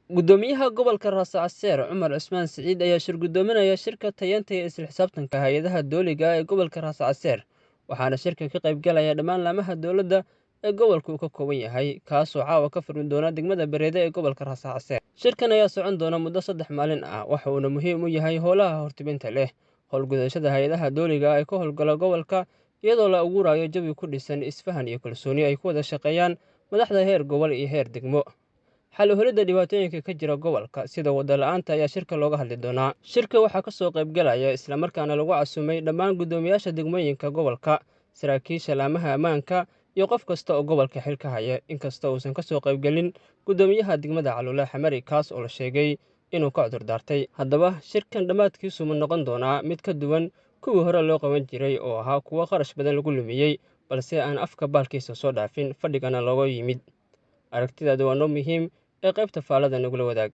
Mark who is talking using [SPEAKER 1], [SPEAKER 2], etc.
[SPEAKER 1] Gudoomiyaha gobolka Raas Casiir Cumar Cusmaan Siciid ayaa shir gudoominaya shirka tayeynta iyo isla xisaabtanka hay'adaha dowliga ah ee gobolka Raas Casiir, waxaana shirka ka qayb galaya dhammaan laamaha dowladda ee gobolka uu ka kooban yahay, kaasoo caawa ka furmi doona degmada Bareede ee gobolka Raas Casiir. Shirkan ayaa socon doona muddo 3 maalin ah, waxa uuna muhiim u yahay howlaha hortibinta leh howlgudashada hay'adaha dowliga ah ee ka howlgala gobolka, iyadoo la abuurayo jawi ku dhisan isfahan iyo kalsooni ay ku wada shaqeeyaan madaxda heer gobol iyo heer degmo. Xal u helidda dhibaatooyinka ka jira gobolka sida wada la'aanta ayaa shirka looga hadli doonaa. Shirka waxaa ka soo qayb galaya islamarkaana lagu casuumay dhammaan guddoomiyaasha degmooyinka gobolka, saraakiisha laamaha ammaanka iyo qof kasta oo gobolka xil ka haya, inkasta uusan ka soo qaybgelin guddoomiyaha degmada Caluula Xamari, kaas oo la sheegay inuu ka cudur daartay. Haddaba shirkan dhammaadkiisu ma noqon doonaa mid ka duwan kuwii hore loo qaban jiray oo ahaa kuwo kharash badan lagu lumiyey, balse aan afka baalkiisa soo dhaafin, fadhigana looga yimid? Aragtidaadu waa noo muhiim ee qaybta faallada nagula wadaag.